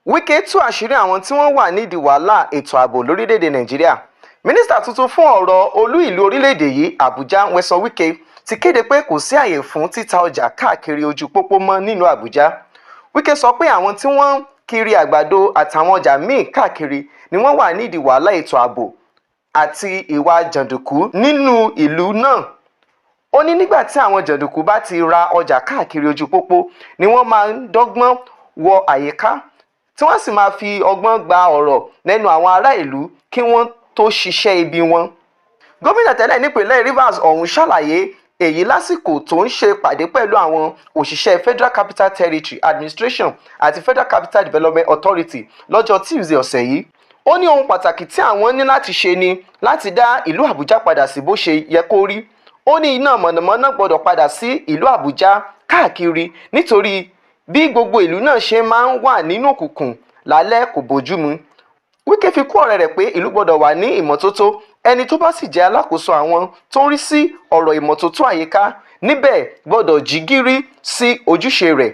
Wike tú àṣírí àwọn tí wọ́n wà nídìí wàhálà ètò ààbò lórílẹ̀‐èdè Nàìjíríà. Mínísítà tuntun fún ọ̀rọ̀ olú ìlú orílẹ̀‐èdè yìí, Àbújá, Nyesom Wike, ti kéde pé kò sí àyè fún títa ọjà káàkiri ojú pópó mọ́ nílùú Àbújá. Wike sọ pé àwọn tí wọ́n ń kiri àgbàdo àtàwọn ọjà míì káàkiri ni wọ́n wà nídìí wàhálà ètò ààbò àti ìwà jàǹdùkú nínú ìlú náà. Ó ní nígbà tí àwọn jàǹdùkú bá ti ra ọjà káàkiri ojú pópó ni wọ́n máa ń dọ́gbọ́n wọ àyíká, tí wọ́n sì máa fi ọgbọ́n gba ọ̀rọ̀ lẹ́nu àwọn ará ìlú kí wọ́n tó ṣiṣẹ́ ibi wọn. Gómìnà tẹ́lẹ̀ nípìnlẹ̀ Rivers ọ̀hún ṣàlàyé èyí lásìkò tó ń ṣe ìpàdé pẹ̀lú àwọn òṣìṣẹ́ Federal Capital Territory Administration àti Federal Capital Development Authority lọ́jọ́ Tuesday ọ̀sẹ̀ yìí. Ó ní ohun pàtàkì tí àwọn ní láti ṣe ni láti dá ìlú Àbújá padà sí bó ṣe yẹ kó rí. Ó ní iná mọ̀nàmọ́ná gbọ́dọ̀ padà sí ìlú Àbújá káàkiri, nítorí bí gbogbo ìlú náà ṣe máa ń wà nínú òkùnkùn lálẹ́ kò bójúmu. Wike fi kún ọ̀rọ̀ rẹ̀ pé ìlú gbọ́dọ̀ wà ní ìmọ́tótó, ẹni tó bá sì jẹ́ alákòóso àwọn tó ń rí sí ọ̀rọ̀ ìmọ́tótó àyíká níbẹ̀ gbọ́dọ̀ jí gìrì sí ojúṣe rẹ̀.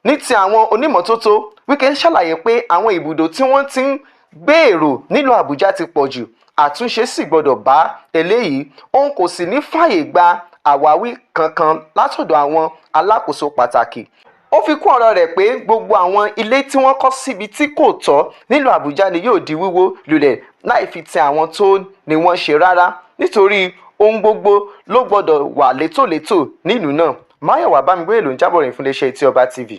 Ní ti àwọn onímọ́tótó, Wike ṣàlàyé pé àwọn ibùdó tí wọ́n ti ń gbé èrò nílùú Àbújá ti pọ̀ jù, àtúnṣe sì gbọ́dọ̀ bá eléyìí. Òun kò sì ní fààyè gba àwáwí kankan látọ̀dọ̀ àwọn alákòóso pàtàkì. Ó fi kún ọ̀rọ̀ rẹ̀ pé gbogbo àwọn ilé tí wọ́n kọ́ síbi tí kò tọ́ nílùú Àbújá ni yóò di wíwó lulẹ̀ láì fi ti àwọn tó ní wọ́n ṣe rárá, nítorí ohun gbogbo ló gbọ́dọ̀ wà létòlétò nílùú náà. Máyọ̀wá Bámigbóyè ló ń jábọ̀ ròyìn fún iléeṣẹ́ Etí Ọba TV.